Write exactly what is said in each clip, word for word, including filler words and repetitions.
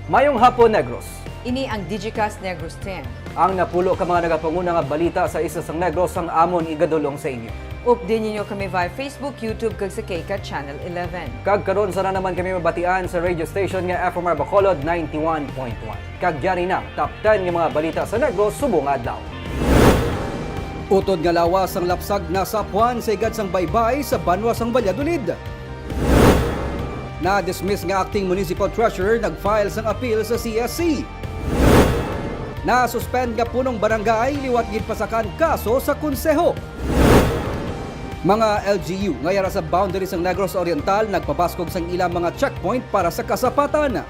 Mayong hapon, Negros. Ini ang Digicast Negros ten. Ang napulo ka mga nagapanguna nga balita sa isla sang Negros ang amon igadul-ong sa inyo. Updi ninyo kami via Facebook, YouTube, kag sa KCAT Channel eleven. Kag karon, sara naman kami mabatian sa radio station nga F M R Bacolod ninety-one point one. Kag yari na ang top ten nga mga balita sa Negros subong adlaw. Utod nga lawas ang lapsag nasapuan sa higad sang baybay sa banwa sang Valladolid. Na-dismiss nga acting municipal treasurer nag-file sang appeal sa C S C. Na-suspend nga punong barangay liwat ginpasakan kaso sa konseho. Mga L G U nga yara sa boundary sang Negros Oriental nagpabaskog sang ila mga checkpoint para sa kasapatan.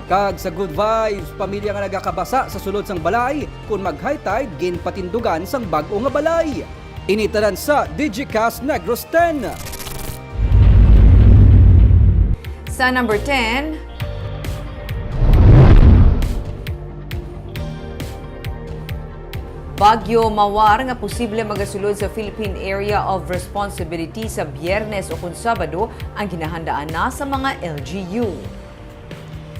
Kag sa Good Vibes, pamilya nga nagakabasa sa sulod sang balay, kon mag-high tide, ginpatindugan sang bag-o nga balay. Ini tanan sa Digicast Negros ten. Sa number ten, Bagyo Mawar nga posible magasulod sa Philippine Area of Responsibility sa Biyernes ukon Sabado ang ginahandaan na sa mga L G U.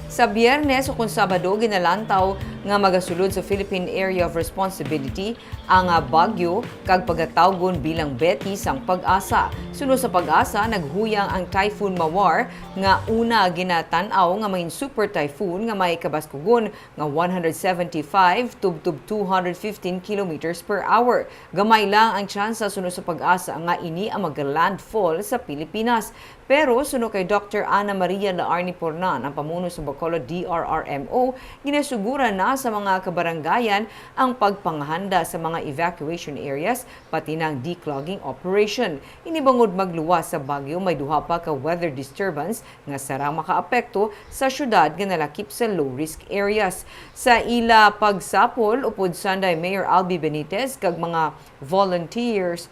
Sa Biyernes ukon Sabado, ginalantaw nga magasulod sa Philippine Area of Responsibility ang, ah, bagyo kag pagatawgon bilang Betty sang PAGASA. Suno sa PAGASA, naghuyang ang Typhoon Mawar nga una ginatan-aw nga mangin super typhoon nga may kabaskugon nga one hundred seventy-five tubtob two hundred fifteen kilometers per hour. Gamay lang ang tsansa, suno sa PAGASA, nga ini ang mag-landfall sa Pilipinas. Pero suno kay Doctor Ana Maria Laarni Pornan, ang pamuno sa Bacolod D R R M O, ginasuguran na sa mga kabarangayan ang pagpanghanda sa mga evacuation areas, pati na ang declogging operation. Ini bangod magluwas sa bagyo, may duha pa ka weather disturbance nga sarang makaapekto sa syudad nga nalakip sa low-risk areas. Sa ila pagsapol, upod sanday Mayor Albi Benitez kag mga volunteers,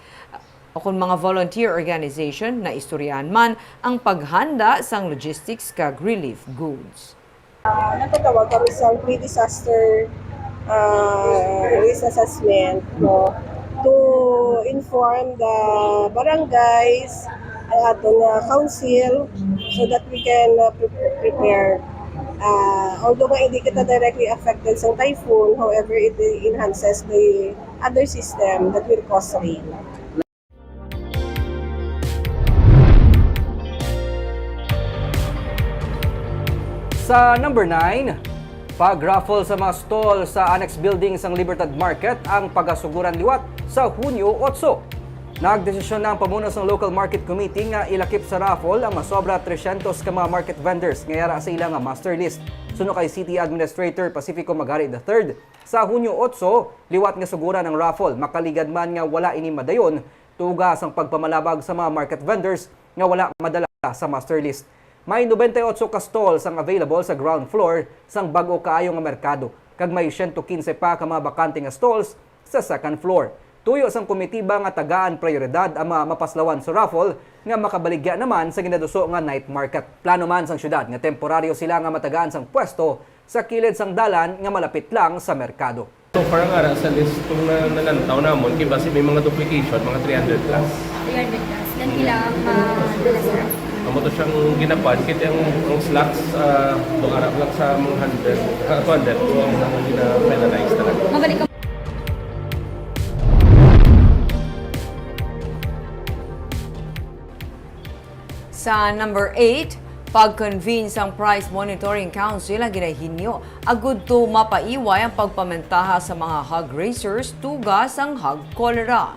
o kon mga volunteer organization, naistoryahan man ang paghanda sang logistics kag relief goods. Ah, nagpatawag kami sa pre-disaster, ah, risk assessment, no, to inform the barangays, ang aton, ah, council, so that we can, ah, pre- prepare. Ah, although nga hindi kita directly affected sa typhoon, however, it enhances the other system that will cause rain. Sa number nine, pag-raffle sa mga stall sa Annex Building sang Libertad Market ang pagasuguran liwat sa Hunyo otso. Nagdesisyon na ang pamuno sang Local Market Committee nga ilakip sa raffle ang masobra tresyentos ka mga market vendors nga yara sa ila nga master list. Suno kay City Administrator Pacifico Magari the third, sa Hunyo otso, liwat nga suguran ang raffle, makaligad man nga wala ini madayon, tuga sang pagpamalabag sa mga market vendors nga wala madala sa master list. May nobenta y otso ka stalls ang available sa ground floor sang bag-o kaayo nga merkado, kag may siyento kinse pa ka mga bakante nga stalls sa second floor. Tuyo sang komitiba nga tagaan prayoridad ang mga mapaslawan sa raffle nga makabaligya naman sa ginaduso nga night market. Plano man sang syudad nga temporaryo sila nga matagaan sang pwesto sa kilid sang dalan nga malapit lang sa merkado. So far, ang ara sa list kung na, nalantaw namon, kay basi may mga duplication, mga three hundred plus. Three hundred plus. Ngan pila ang madala sa raffle? Amo to siyang ginakuan, kay ang, ang slots, ah, do ara lang sa mga hundred, ah, two hundred, so ang mga gina-finalize talaga. Mabalik ang Sa number eight, pag-convene sang Price Monitoring Council ang ginahinyo agud to mapaiway ang pagpamentaha sa mga hog raisers tuga sang hog cholera.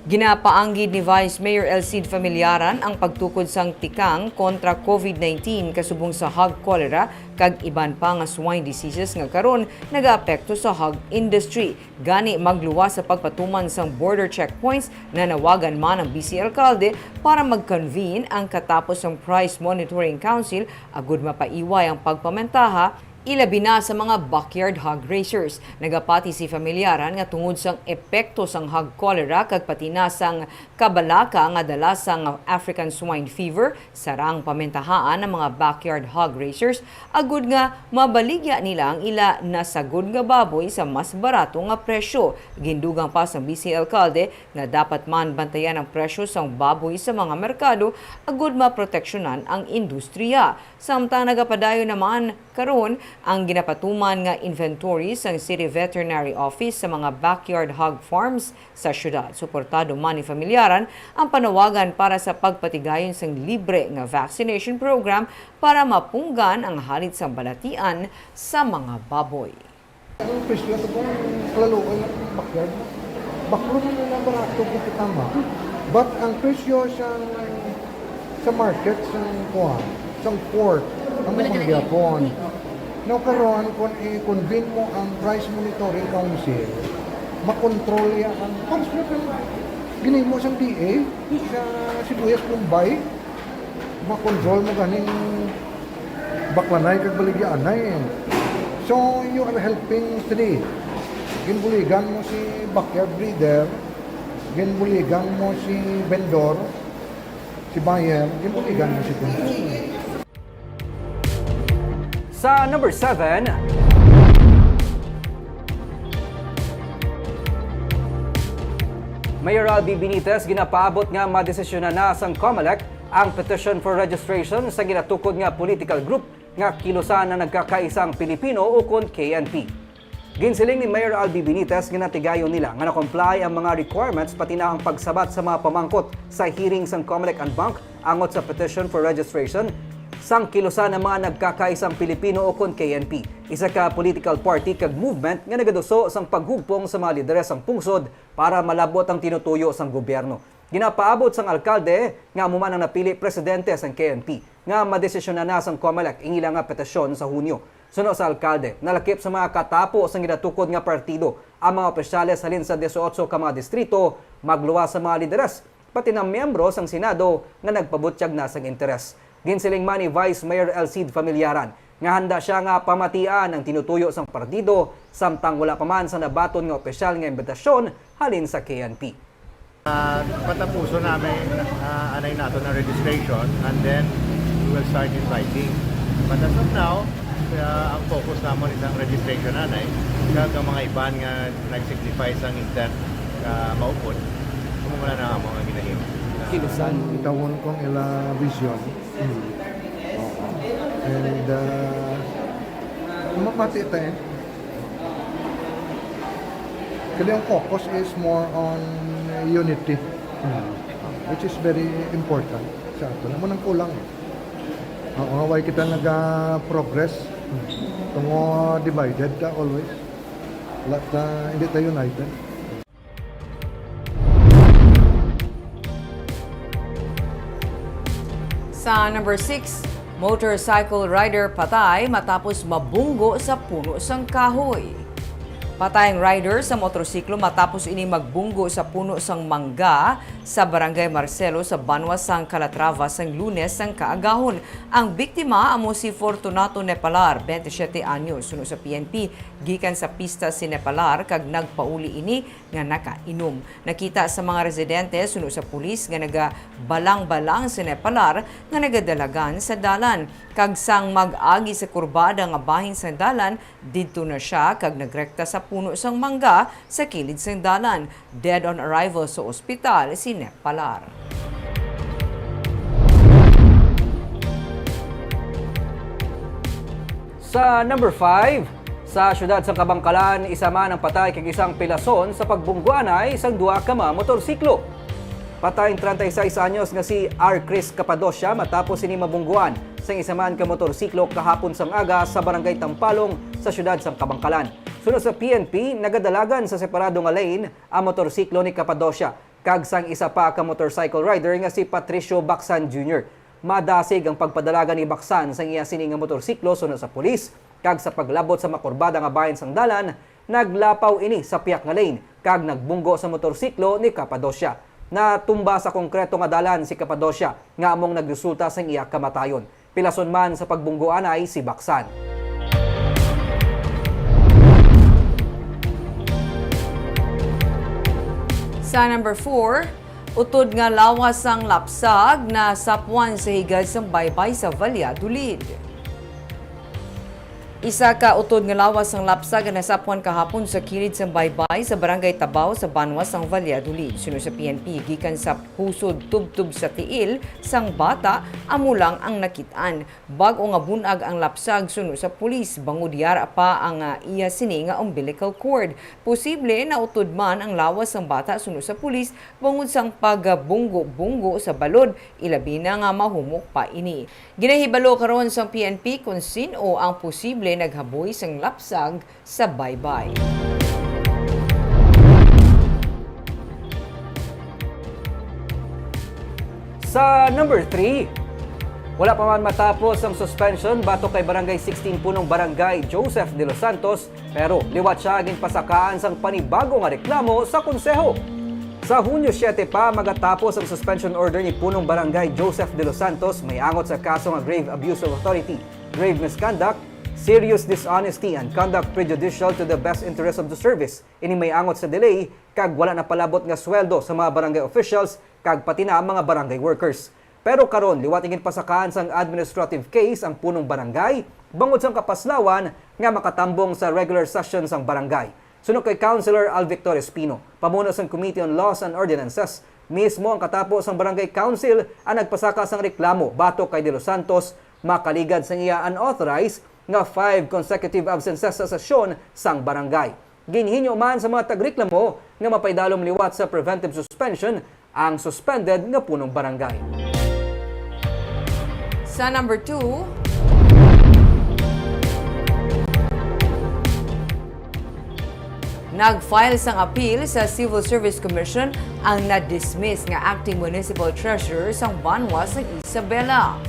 Ginapaanggid ni Vice Mayor El Cid Familiaran ang pagtukod sang tikang kontra COVID nineteen kasubong sa hog cholera kag iban pa nga swine diseases nga karon nagaapekto sa hog industry. Gani, magluwas sa pagpatuman sang border checkpoints, nanawagan man ang vice alkalde para mag-convene ang katapos sang Price Monitoring Council agud mapaiway ang pagpamentaha Ilabi na sa mga backyard hog raisers. Nagapati si familyaran nga tungod sang epekto sang hog cholera kag pati na sang kabalaka nga dala sang African swine fever, sarang pamentahaan ang mga backyard hog raisers agud nga mabaligya nila ang ila nasagod nga baboy sa mas barato nga presyo. Gindugang pa sang vice alkalde nga dapat man bantayan ang presyo sang baboy sa mga merkado agud maproteksyonan ang industriya. Samtang nagapadayon naman karon ang ginapatuman nga inventory sang City Veterinary Office sa mga backyard hog farms sa syudad. Suportado man ni familyaran ang panawagan para sa pagpatigayon sang libre nga vaccination program para mapunggan ang halit sang balatian sa mga baboy. Ang presyo sa kung kalaluan ng backyard mo. Baklo man na barato kung kita ma. But ang presyo sa, sa market, sa kuha, sa pork, ang mga gyapon. Now, karon, kung i-convene mo ang Price Monitoring Council, makontrol ya ang price na ginimo sa D A, sa sibuyas Bombay, makontrol mo ganing baklanay kag baligyaanay. So, you are helping three. Ginbuligan mo si backyard breeder, ginbuligan mo si vendor, si buyer, ginbuligan mo si consumer. Sa number seven, Mayor Albi Benitez ginapaabot nga madesisyonan na sang Comelec ang petition for registration sa ginatukod nga political group nga Kilusan ang Nagkakaisang Pilipino ukon K N P. Ginsiling ni Mayor Albi Benitez nga natigayon nila nga na-comply ang mga requirements pati na ang pagsabat sa mga pamangkot sa hearing sang Comelec en banc angot sa petition for registration sang Kilusan ang mga Nagkakaisang Pilipino ukon K N P, isa ka political party kag movement nga nagaduso sang paghugpong sa mga lideres sang pungsod para malab-ot ang tinutuyo sang gobyerno. Ginapaabot sang alkalde nga amo man ang napili presidente sang K N P nga madesisyonan na sang Comelec ang ila nga petisyon sa Hunyo. Suno sa alkalde, nalakip sa mga katapo sang ginatukod nga partido ang mga opisyales halin sa dieciocho ka mga distrito, magluwas sa mga lideres, pati na miyembro sang Senado nga nagpabutyag na sang interes. Ginsiling man ni Vice Mayor El Cid Familiaran nga handa sia nga pamatian ang tinutuyo sang partido samtang wala pa man sa nabaton nga opisyal nga imbitasyon halin sa K N P. Ah, patapuson namin ah, anay nato ng registration and then we will start inviting. But as of now, ah, ang focus namon is ang registration anay. Kag ang mga iban nga nag-signify sang intent nga maupod, amo man na amo nga ginahimo. Kilusan. Itawon kong ila vision. And uh, mamati tayo. Kaya ang focus is more on unity, which is very important sa ato. Amo nang kulang. Oo, nga way kita naga-progress. Tungo divided ta always. Wala ta, hindi ta united. Sa number six, motorcycle rider patay matapos mabunggo sa puno sang kahoy. Patay ang rider sa motorsiklo matapos ini magbunggo sa puno sang mangga sa Barangay Marcelo sa banwa sang Calatrava sang Lunes sang kaagahon. Ang biktima amo si Fortunato Nepalar, twenty-seven anyos, suno sa P N P. Gikan sa pista si Nepalar kag nagpauli ini nga nakainom. Nakita sa mga residente suno sa pulis nga nagabalang-balang si Nepalar nga nagadalagan sa dalan. Kag sang mag-agi sa kurbada nga bahin sang dalan, didto na sia kag nagrekta sa puno sang mangga sa kilid sang dalan. Dead on arrival sa ospital si Nepalar. Sa number five, sa siyudad sang Kabankalan, isa man ang patay kag isang pilason sa pagbungguanay sang duha ka mga motorsiklo. Patay ang treinta y seis anyos nga si R. Chris Capadocia matapos sini mabungguan sang isa man ka motorsiklo kahapon sang aga sa Barangay Tampalong sa siyudad sang Kabankalan. Suno sa P N P, nagadalagan sa separado nga lane ang motorsiklo ni Capadocia kag sang isa pa ka motorcycle rider nga si Patricio Bacsan Junior. Madasig ang pagpadalagan ni Bacsan sang iya sini nga motorsiklo suno sa pulis, kag sa paglabot sa makurbada nga bahin sang dalan, naglapaw ini sa piyak nga lane kag nagbunggo sa motorsiklo ni Capadocia. Natumba sa konkreto nga dalan si Capadocia nga among nagresulta sang iya kamatayon. Pilason man sa pagbunggoanay si Bacsan. Sa number four, utod nga lawas sang lapsag nasapwan sa higad sang baybay sa Valladolid. Isa ka utod nga lawas sang lapsag ang nasapwan kahapon sa kilid sang baybay sa Barangay Tabaw sa banwa sang Valladolid. Suno sa P N P, gikan sa pusod tubtob sa tiil sang bata, amo lang ang nakit-an. Bag-o nga bun-ag ang lapsag suno sa pulis, bangod yara pa ang, ah, iya sini nga umbilical cord. Posible nautod man ang lawas sang bata suno sa pulis bangod sang pagbunggo-bunggo sa balod, ilabi na nga mahumok pa ini. Ginahibalo karon sang P N P kon sin-o ang posible naghaboy sang lapsag sa baybay. Sa number three, wala pa man matapos ang suspension batok kay Barangay sixteen Punong Barangay Joseph De Los Santos, pero liwat sia ginpasakaan sang panibago nga reklamo sa konseho. Sa Hunyo siete pa magatapos ang suspension order ni Punong Barangay Joseph De Los Santos, may angot sa kaso nga grave abuse of authority, grave misconduct, serious dishonesty, and conduct prejudicial to the best interest of the service. Ini may angot sa delay kag wala napalabot nga sweldo sa mga barangay officials kag pati na ang mga barangay workers. Pero karon, liwat ginpasakaan sang administrative case ang punong barangay bangod sang kapaslawan nga makatambong sa regular session sang barangay. Suno kay Councilor Alvictor Espino, pamuno sang Committee on Laws and Ordinances, mismo ang katapo sang Barangay Council ang nagpasaka sang reklamo batok kay De Los Santos makaligad sang iya unauthorized nga five consecutive absences sa sesyon sang barangay. Ginhinyo man sa mga tagreklamo nga mapaidalom liwat sa preventive suspension ang suspended nga punong barangay. Sa number two, nag-file sang appeal sa Civil Service Commission ang na-dismiss nga acting municipal treasurer sang banwa sang Isabela.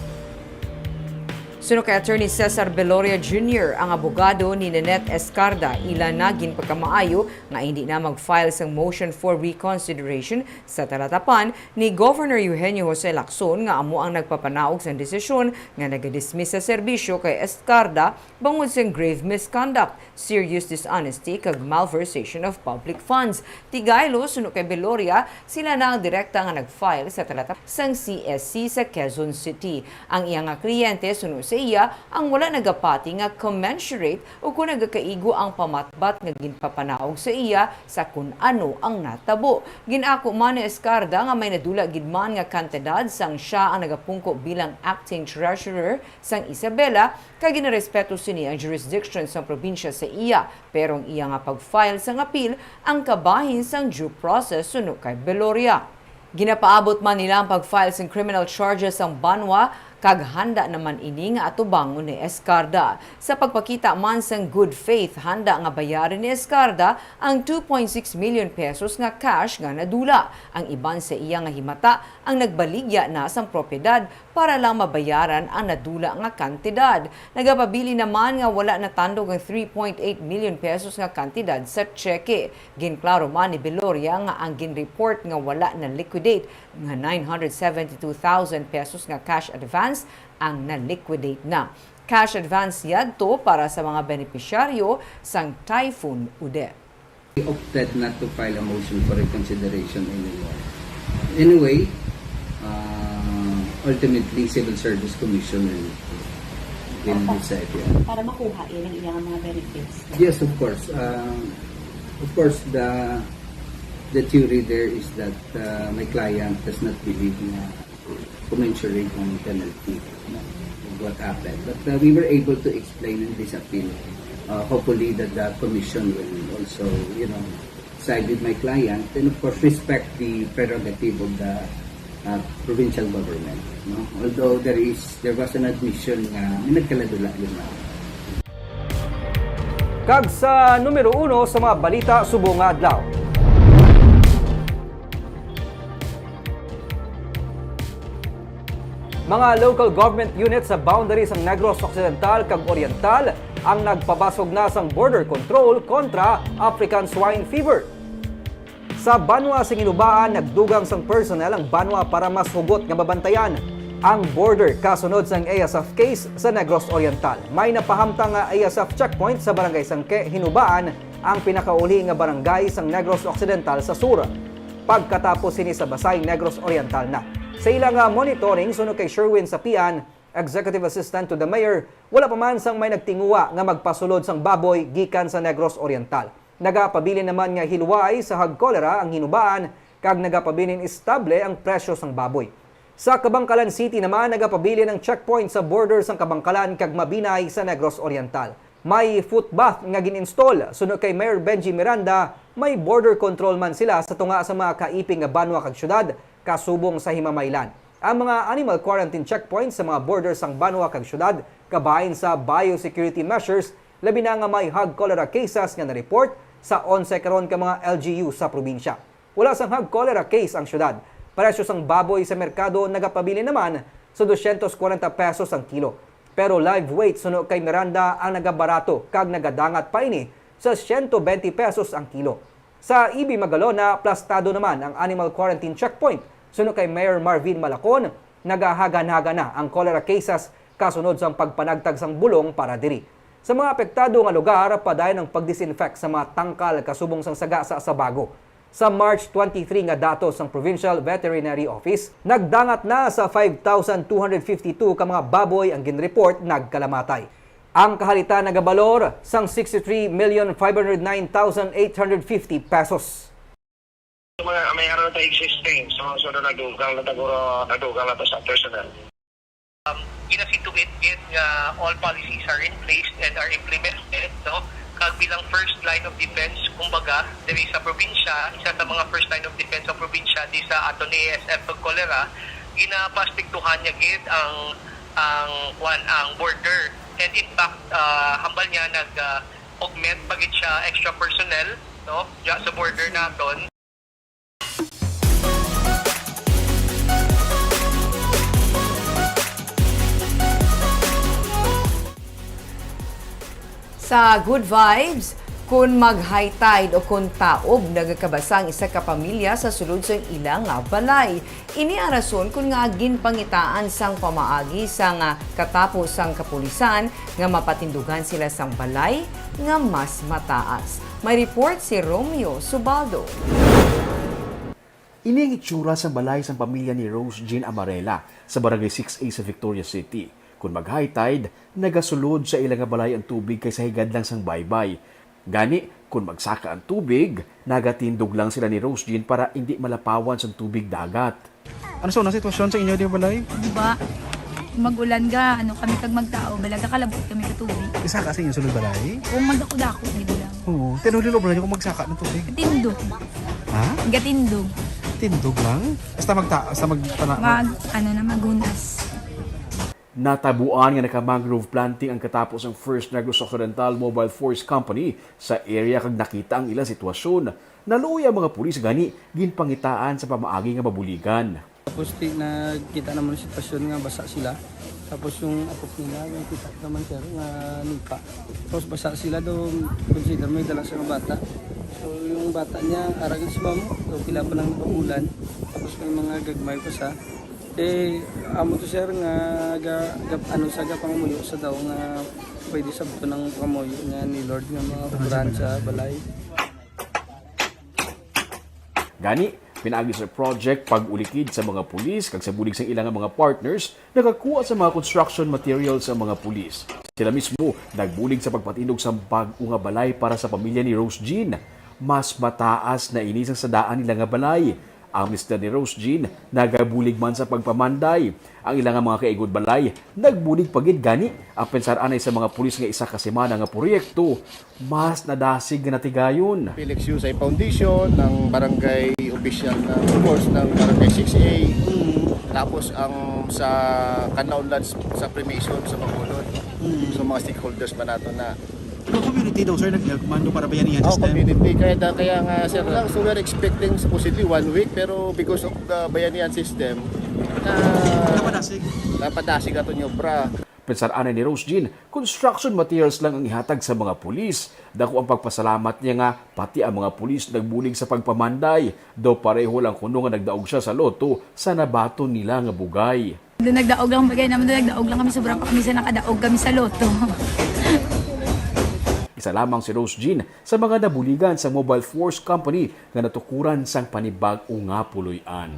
Suno kay Attorney Cesar Beloria Junior, ang abogado ni Ninette Escarda, ila na ginpagkamaayo nga hindi na mag-file sang motion for reconsideration sa talatapan ni Governor Eugenio Jose Lacson nga amo ang nagpapanaog sang desisyon nga nagadismiss sa serbisyo kay Escarda bangod sang grave misconduct, serious dishonesty kag malversation of public funds. Tigaylo, suno kay Beloria, sila na ang direkta nga nag-file sa talatapan sang C S C sa Quezon City. Ang iya nga kliyente, suno sa iya, ang wala nagapati nga commensurate o kon nagakaigo ang pamatbat nga ginpapanaog sa iya sa kun ano ang natabo. Gin-ako man ni Escarda nga may nadula gid man nga kantidad sang siya ang nagapungko bilang acting treasurer sang Isabela, kag ginarespeto sini ang jurisdiction sang probinsya sa iya, pero ang iya nga pag-file sang appeal ang kabahin sang due process, suno kay Beloria. Ginapaabot man nila ang pag-file sing criminal charges sang banwa, kag handa naman ini nga atubangon ni Escarda. Sa pagpakita man sang good faith, handa nga bayaran ni Escarda ang two point six million pesos nga cash nga nadula. Ang iban sa iya nga himata ang nagbaligya na sang propiedad para lang mabayaran ang nadula nga kantidad. Nagapabilin naman nga wala natandog ang three point eight million pesos nga kantidad sa tseke. Ginklaro man ni Beloria nga ang ginreport nga wala na-liquidate nga nine hundred seventy-two thousand pesos nga cash advance ang na-liquidate na. Cash advance yadto para sa mga benepisyaryo sang Typhoon Odette. We opted not to file a motion for reconsideration anymore. Anyway, uh, ultimately, Civil Service Commission will, will decide yan. Para makuha yun ang iyang mga benefits. Yes, of course. Uh, of course, the the theory there is that uh, my client does not believe na commensurate ang penalty, no, of what happened. But uh, we were able to explain in this appeal. Uh, hopefully that the commission will also, you know, side with my client and of course respect the prerogative of the uh, provincial government. No? Although there is, there was an admission nga may nagkaladula yun na. Kag sa numero uno sa mga balita subong nga adlaw. Mga local government unit sa boundary sang Negros Occidental kag Oriental ang nagpabasog na sang border control kontra African Swine Fever. Sa banwa sing Hinubaan, nagdugang sang personnel ang banwa para mas hugot nga mabantayan ang border kasunod sang A S F case sa Negros Oriental. May napahamtang nga A S F checkpoint sa Barangay Sangke, Hinubaan, ang pinakauli nga barangay sang Negros Occidental sa sur. Pagkatapos sini sa Basay, Negros Oriental na. Sa ila nga monitoring, suno kay Sherwin Sapian, Executive Assistant to the Mayor, wala pa man sang may nagtinguha nga magpasulod sang baboy gikan sa Negros Oriental. Nagapabilin naman nga hilway sa hog cholera ang hinubaan, kag nagapabilin estable ang presyo sang baboy. Sa Kabankalan City naman, nagapabilin ang checkpoint sa border sang Kabankalan kag Mabinay sa Negros Oriental. May footbath nga gin-install. Suno kay Mayor Benji Miranda, may border control man sila sa tunga sa mga kaiping nga banwa kag syudad, kasubong sa Himamaylan. Ang mga animal quarantine checkpoints sa mga border sang banwa kag syudad kabahin sa biosecurity measures, labi na nga may hog cholera cases nga na-report sa onse karon ka mga L G U sa probinsya. Wala sang hog cholera case ang syudad. Presyo sang baboy sa merkado nagapabilin naman sa dosyentos kwarenta pesos ang kilo. Pero live weight suno kay Miranda ang nagabarato kag nagadangat pa ini sa siyento benti pesos ang kilo. Sa Ibi Magalona, plastado naman ang animal quarantine checkpoint. Suno kay Mayor Marvin Malacon, nagahaganhaga na ang cholera cases kasunod sang pagpanagtag sang bulong para diri. Sa mga apektado nga lugar, padayon ang pag-disinfect sa mga tangkal kasubong sang sagasa sa bago. Sa March twenty-three nga datos sang Provincial Veterinary Office, nagdangat na sa five thousand two hundred fifty-two ka mga baboy ang ginreport nagkalamatay. Ang kahalitan nagabalor sang sixty-three million five hundred nine thousand eight hundred fifty pesos. Mga may araw na existing, so, so na nadugang na taguro, nadugang na to sa personnel. Um, ginasituate gid nga all policies are in place and are implemented, no? Kag bilang first line of defense, kumbaga, diri sa probinsya, isa sa mga first line of defense sa probinsya, di sa ato ni A S F ug cholera, ginapastigtuhan niya gid ang, ang, kwan, ang border. And in fact, ah, hambal niya nag, ah, augment pa gid siya extra personnel, no? Diya sa border naton. Sa Good Vibes, kun mag-high tide o kun taob, nagakabasa ang isa ka pamilya sa sulod sang ila nga balay. Ini ang rason kun nga ginpangitaan sang pamaagi sang, ah, katapo sang kapulisan nga mapatindugan sila sang balay nga mas mataas. May report si Romeo Subaldo. Ini ang itsura sang balay sang pamilya ni Rose Jean Amarela sa Barangay six A sa Victoria City. Kon mag-high tide, nagasulod sa ila nga balay ang tubig kay sa higad lang sang baybay. Gani, kon magsaka ang tubig, nagatindog lang sila ni Rose Jean para indi malapawan sang tubig dagat. Ano sa una sitwasyon sa inyo di balay? Di ba? Mag-ulan ga, ano kami kag magtao, balaga kalabot kami sa tubig. Isa ka sa inyo sulod balay? Kung magdako-dako, di ba lang? Oo. Tinulil obra niyo kung magsaka ng tubig? Tindog. Ha? Gatindog. Tindog lang? Basta magta, basta magtana. Mag, ano na, maghunas. Natabuan nga naka-mangrove planting ang katapos ang First Negros Occidental Mobile Force Company sa area kag nakita ang ilang sitwasyon. Naluoy ang mga pulis gani ginpangitaan sa pamaagi nga mabuligan. Tapos ti nagkita naman ang sitwasyon nga basa sila. Tapos yung apok nila, nakita ko naman sir nga nipa. Tapos basa sila daw, consider may dala sa bata. So yung bata niya, arang si mamo, so pila pa lang nakabulan. Tapos may mga gagmay pa sa Eh, amo to sir nga ga, ga, ano sa gapangamuyo sa daw nga pwede sabto ng pangamuyo nga ni Lord nga mga kubrahan sa balay. Gani, pinaagi sa project pag-ulikid sa mga pulis kag sa bulig sang ila nga mga partners nagakuha sa mga construction materials ang mga pulis. Sila mismo nagbulig sa pagpatindog sa bag-o nga balay para sa pamilya ni Rose Jean. Mas mataas na ini sang sa daan nila nga balay. Ang mister ni Rose Jean nagabulig man sa pagpamanday. Ang ila nga mga kaigod balay nagbulig pa gid gani. Ang pensar anay sa mga pulis nga isa ka semana nga proyekto mas nadasig nga natigayon. Felix Yusay Foundation, ng barangay official na, of course, ng barangay six A. Tapos ang sa Canlaon Lands sa Freemason sa Bacolod. So mga stakeholders pa nato na Ang community daw, sir, nag-help man do para bayanihan Oh, system? community. Kaya, da- kaya nga, sir, lang, so we're expecting supposedly one week, pero because of the bayanihan system, na Napadasig. napadasig ato yung obra. Pensar anay ni Rose Jean, construction materials lang ang ihatag sa mga pulis. Dako ang pagpasalamat niya nga pati ang mga pulis nagbulig sa pagpamanday. Daw pareho lang kuno nga nagdaog siya sa loto sa nabaton nila nga bugay. Doon nagdaog lang bagay naman, doon nagdaog lang kami, sobra pa kami sa nakadaog kami sa loto. Isa lamang si Rose Jean sa mga nabuligan sa Mobile Force Company nga natukuran sang panibag-o nga puloy-an.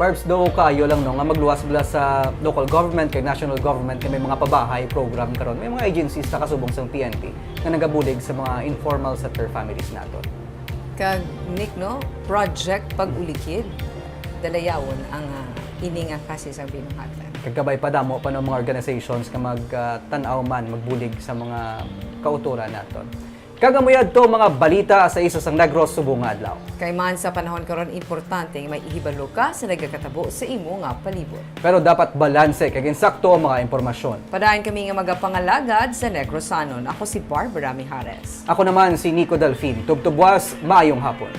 Barbs, do kayo lang no nga magluwas bala sa local government kay national government kay may mga pabahay program karon, may mga agencies na kasubong sang P N P nga nagabulig sa mga informal settler families naton. Kag Nick, no, project pag-ulikid, dalayawon ang uh, ini nga kasi sa binuhatan. Kagabay pa damo pa no mga organizations nga magtan-aw uh, man magbulig sa mga kauturan naton. Kag amo yadto mga balita sa iso sang Negros subong nga adlaw. Kay man sa panahon karon importante nga may ihibalo ka sa nagakatabo sa imo nga palibot. Pero dapat balanse kag insakto ang mga impormasyon. Padayon kami nga magapangalagad sa Negrosanon. Ako si Barbara Mijares. Ako naman si Nico Delfin. Tubtubwas, maayong hapon.